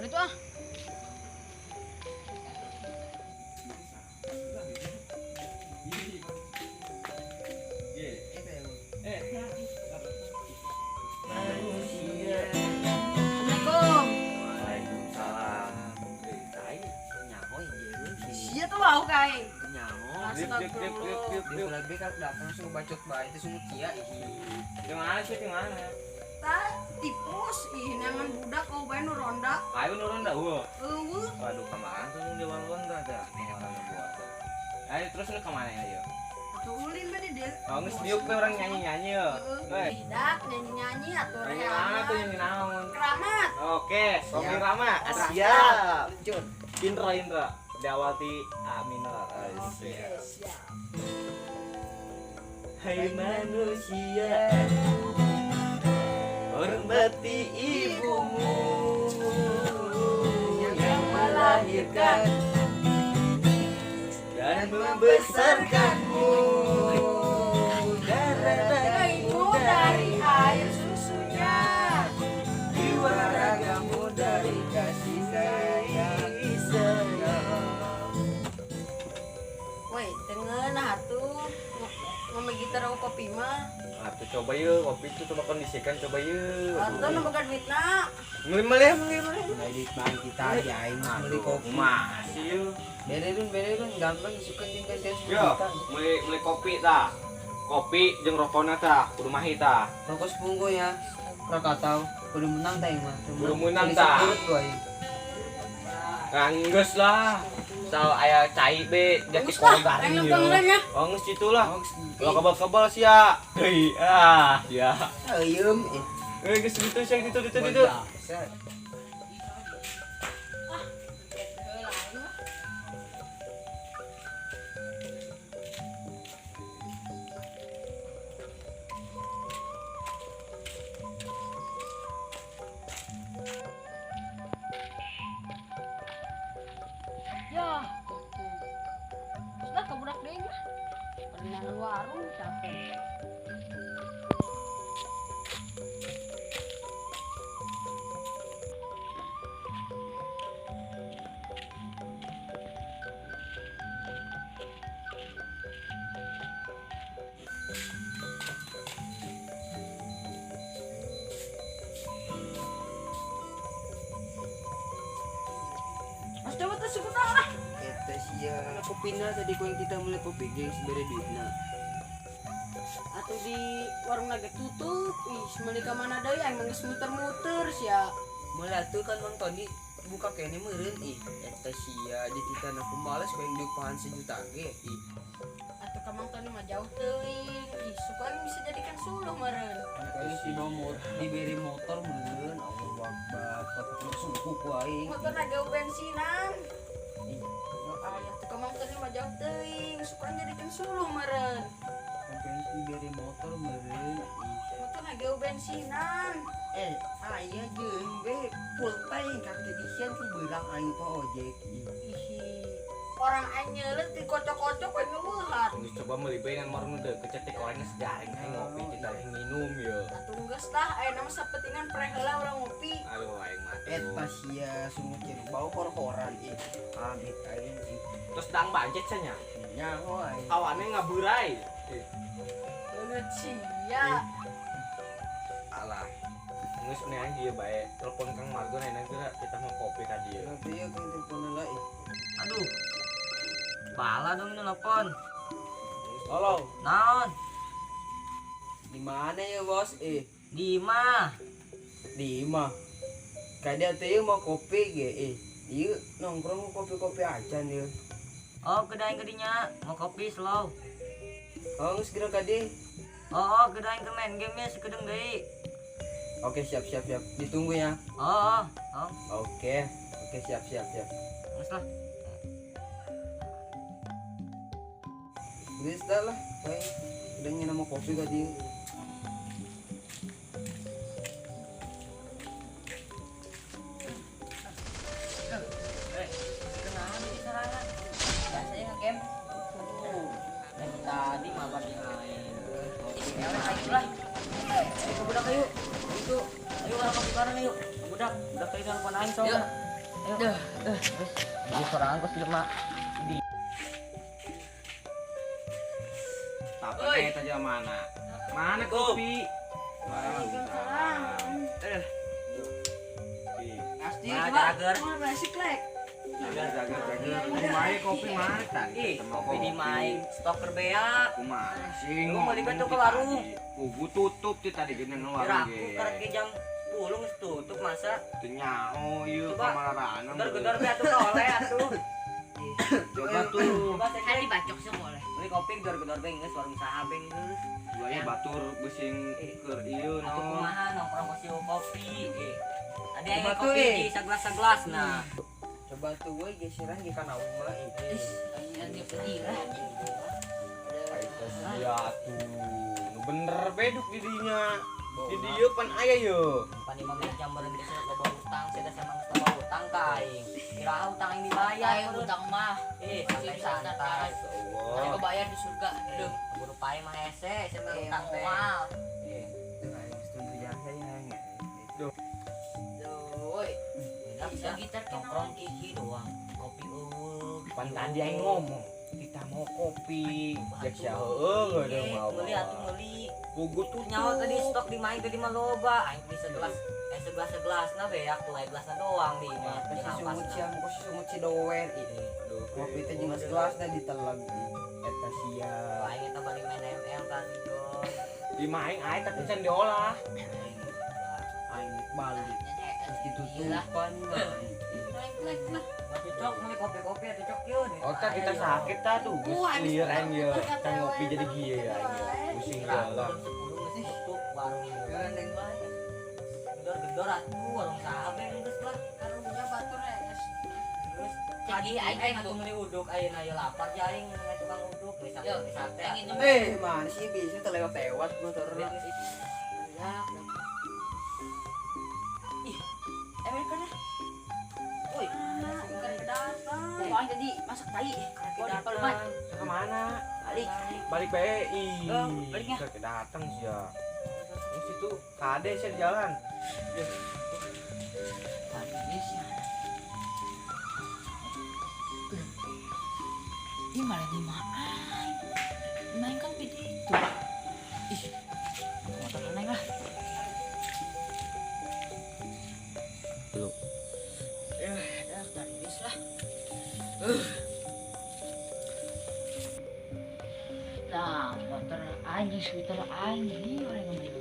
Kan itu ah. Assalamualaikum. Waalaikumsalam. Sia tuh bau kai. Diuk. Lebih kalau datang langsung bacot bae itu sungut sia ih. Gimana sih gimana? Tah tipus ih nangan budak oh bae nu ronda. Ayo nu ronda eueuh. Eueuh. Waduh kemana tuh nu di ronda tah? Orang buat. Ayo terus nu kemana ya ayo? Atuh ulin bae di dieu. Oh geus diuk we urang nyanyi-nyanyi ye. Weh. Tidak nyanyi-nyanyi atuh Nyanyi naon tuh nyanyi naon? Keramat. Oke, Sofi Rama. Siap. Siap. Indra Indra. Diawal ti A minor. Oke, siap. Hai manusia, hormati ibumu yang melahirkan dan membesarkanmu. Darah Dagingmu dari air susunya. Jiwa ragamu dari kasih sayang. Woi, tengeunah atuh. Ngomong gitar aku kopi mah. Atuh coba yuk, kopi itu coba kondisikan coba yuk. Atuh nu boga duitna. Beli beli beli beli. Beli duit mah kita aja aing beli kopi. Masih yuk. Bere dun gampang isukan jeung gantian Yo, beli beli kopi tah. Kopi jeung rokona tah, kudu mahi tah. Rokok sepungku ya. Krakatau kudu menang tah aing mah. Kudu menang tah. Urut gua aing. Nganggeus lah. Sal aya cai be jati Geus lah, garing aing yo. lempeng nya. Oh geus kitu lah. Ulah kebal-kebal sia. Hei, ah, ya. Ayeum eh. Eh geus gitu sia gitu gitu gitu. Biasa. Ah, heula aing mah. Ya, sudah kebudak deui mah. Perenangan warung capek. Mas coba tuh sebentar lah. Eta sia kopina tadi ku yang kita mulai kopi geng bere duitna. Atau di warung lagi tutup. Ih, meuli ka mana deui aing mah geus muter-muter sia. Mulai tuh kan Mang Tony buka kene meureun ih. Eta sia di titan aku males ku yang diupahan sejuta ge ih. Atau ka Mang Tony mah jauh teuing. Ih, suka aing bisa jadikan suluh meureun. Kali si nomor diberi motor meureun Allahu Akbar. Kata suku ku aing. Motor na geuh bensinan. Ih, Ayah tuh ka Mang Tony mah jauh teuing, suka aing jadikan suluh meureun. kali diberi motor meureun ih. Motor na geuh bensinan. Eh, aya jeung be full tank kaki disian ku beurang aing po ojek ih. Ih, orang aing nyeuleut dikocok-kocok we ngeueuhan. Geus coba meuli bae ngan warung deukeut cetik orangnya segaring aing ngopi kita aing minum yo. Atuh geus tah ayeuna mah sapetingan preh heula urang ngopi. Aduh aing mah. Eta sia sungut jeung bau kor-koran ih. Amit aing ih. Terus dang bajet nya. Nyaho aing. Awane ngaburai. Leungeut sia. Alah. Geus neang ieu bae telepon Kang Margo neang geura kita mau kopi ka dieu. Nanti ya kang telepon lah ih. Aduh. Bala dong ini nelpon. Halo, Naon? di mana ya bos? Eh, Di imah. di imah. Kada teh ieu mau kopi ge eh. Ieu nongkrong kopi-kopi acan ieu. Oh, kedai kedinya mau kopi slow. Oh, geus geura kade. Oh, kedai ke main game ya sekedeng deui. Oke, siap siap siap. Ditunggu ya. Oh, oh, oh. Oke. Oke, siap siap siap. Geus lah. Geus dah lah. Baik. Udah nyeuna mau kopi ka dieu. Kenalan di sorangan. Biasanya nge-game. Dari tadi mah pagi aing. Ih, ayo lah. Ayo ke budak ayo. Itu, ayo orang kopi bareng ayo. Ke budak, budak tadi telepon aing soalnya. Ayo. Di sorangan kos jelema. Tapi eta jelema mana? Mana kopi? Waalaikumsalam. Pasti coba. Mana sih klek? Jaga. Kumaha kopi mana tadi? Ih, kopi di main stok beak. Kumaha sih? Lu mau dibantu ke warung. Kubu tutup ti tadi geuning warung ge. Aku karek jam 10 geus tutup masa. Teu nyaho ieu kamarana. Gedor-gedor be atuh oleh atuh. Coba tuh. Tadi bacok sih boleh. Beli kopi gedor-gedor be geus warung saha be geus. Duanya batur besing keur ieu naon. Atuh kumaha nongkrong kosi kopi. Tadi aya kopi di saglas-saglas nah. Coba tuh we geseran ge kana umah ih. Ih, anjing pedih lah. Ya tuh, nu bener beduk di dinya. Di dieu pan aya ye. Pan 5 menit jam bareng geus loba utang, sia da sama geus loba utang ka aing. Kira utang aing dibayar utang mah. Ih, santai-santai. Nanti gua bayar di surga. Aduh, buru pae mah hese, sia mah utang teh. Ih. Aing jasa ya. Duh. Duh, oi. Bisa gitar nongkrong kiki doang. Kopi eueuh. Pan tadi aing ngomong, kita mau kopi. Jek sia heueuh geus mau. Meuli atuh meuli. Pugu tuh nyawa tadi stok di main tadi mah loba. Aing beli segelas, segelas-segelasna beak tuh aing gelasna doang di mah. Pasti sungut sia, kok sungut si dower ih. Kopi teh jeung gelasna diteleg. Eta sia. Aing eta bari main ML tadi dong. Di main aing tapi can diolah. Aing balik. Ditutupan mah. Lek. Tapi cok meuli kopi-kopi atuh cok yeuh. Otak kita sakit ta tuh. Lieur aing ye. Can ngopi jadi gieu aing. Pusing lah. Jam 10 geus tutup warung. Gandeng bae. Gedor-gedor atuh warung saha be geus lah. Karunya batur geus. Terus tadi aing atuh meuli uduk ayeuna ye lapar ja aing meuli tukang uduk meuli sate. Eh, mana sih bisa terlewat-lewat motor. Ya. Ih, Amerika dah. Woi, datang. Jadi masak tai. Ke mana? Balik. Balik bae. Ih. Baliknya. Datang sih ya. Terus itu kade sih di jalan. Ini malah di main. Main kan video itu. Ih. Motor neng lah. Lu. Ya, dari bis lah. Nah, motor anjing, skuter anjing, orang ngomong.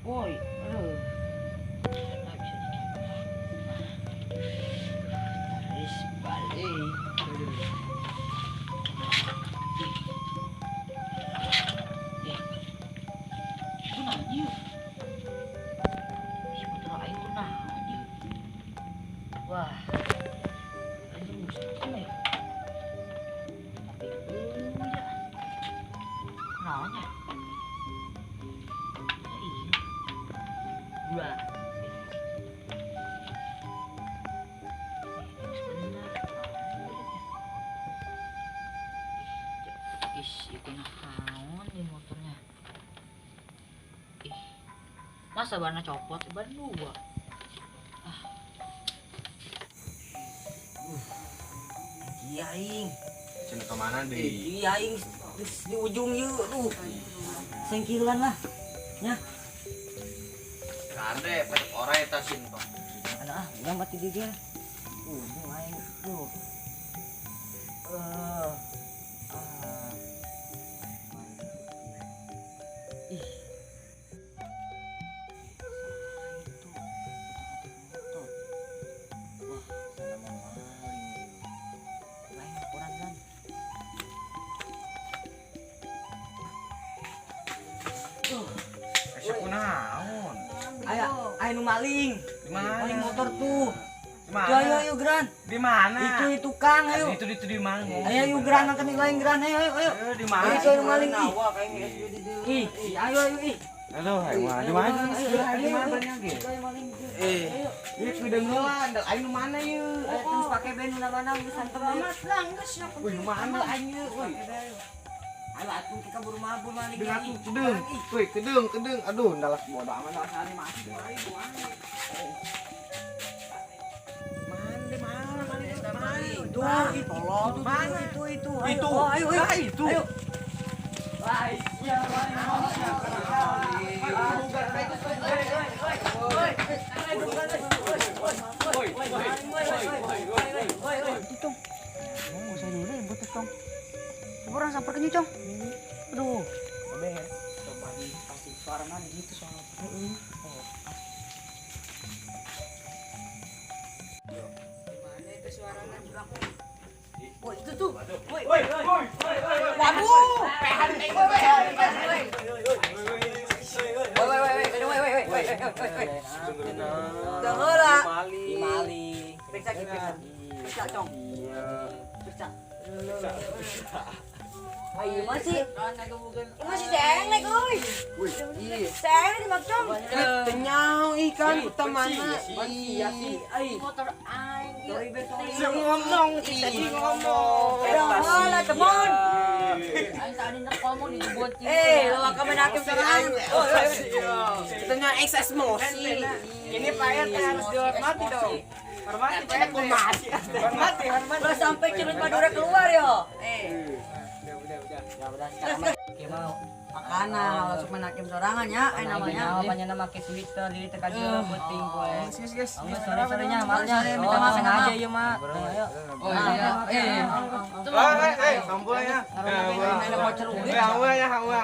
Woi, aduh. Nggak bisa dikit. Terus balik. Itu nanya. Si putra aing tuh nanya. Wah. Aduh, sama ya. Tapi ya. Nanya. Dua. Ih, itu naon di motornya. Ih, masa ban copot, ban dua. Ah. Iya aing. Cenah ke mana deui? Iya aing di ujung ieu tuh. Sengkilan lah. Nya. Kade pacek ora eta sinto. Ada ah, urang mati di dia. Ujung aing tuh. Ih. Itu motor. Wah, sana mau maling. Lain laporan kan. Asa kunaon? Aya, aya nu maling. Di mana? Maling motor tuh. Di Mana? Ayo ayo geran. Di mana? Itu tukang ayo. Itu di mana? Ayo ayo geran angkat lain geran ayo ayo ayo. Di mana? Ayo ayo maling ih. Ih, ayo ayo ih. Aduh, ayo di mana? Di mana ge? Eh, ini kedengeran, aing mana ieu? Terus pakai band mana geus santem Amat lah geus sia. Wih, mana aing ieu? Wih. Ayo atuh kita buru mabur maling. Kedeng, wih, kedeng, kedeng. Aduh, ndalas bodoh amat ndalas hari masih. Mana mana maling? Itu, itu, mana itu itu. Itu. Ayo, ayo, itu. Ayo. Wah, iya, itu, Cong. Mau usah dulu ribut tuh, Cong. Coba orang samper kenyut, Cong. Aduh. Coba pasti suara mana gitu soalnya. Mana itu suaranya belakang? Woi, itu tuh. Woi, woi, woi. Waduh. Woi, woi, woi, woi, woi, woi, woi, woi, woi, woi. Dengeula. Mali. Periksa, periksa. Periksa, Cong. Periksa. Ayo masih. Masih cengek, euy. Cengek di mak, Cong. Tenyau ikan utamana. Iya sih, ai. Motor aing. Si ngomong, tadi ngomong. Lah, teman. Aing tadi nak ngomong dijebot. Eh, lo akan menakim sekarang. Kita ekses emosi. Ini Pak RT harus dihormati dong. Hormati Pak RT. Hormati, hormati. Udah sampai cerut Madura keluar yo. Eh, Udah. Ya udah sekarang mah mau Makana langsung menakim sorangan ya, ai namanya. Namanya nama make Twitter jadi teka jeung penting poe. Guys, guys. Sore-sorenya maafnya. Minta maaf, minta maaf. Sengaja ieu mah. Ayo. Oh iya. Eh. Eh, eh, sampulnya. Ngaruh Eh, ya, ya, ya.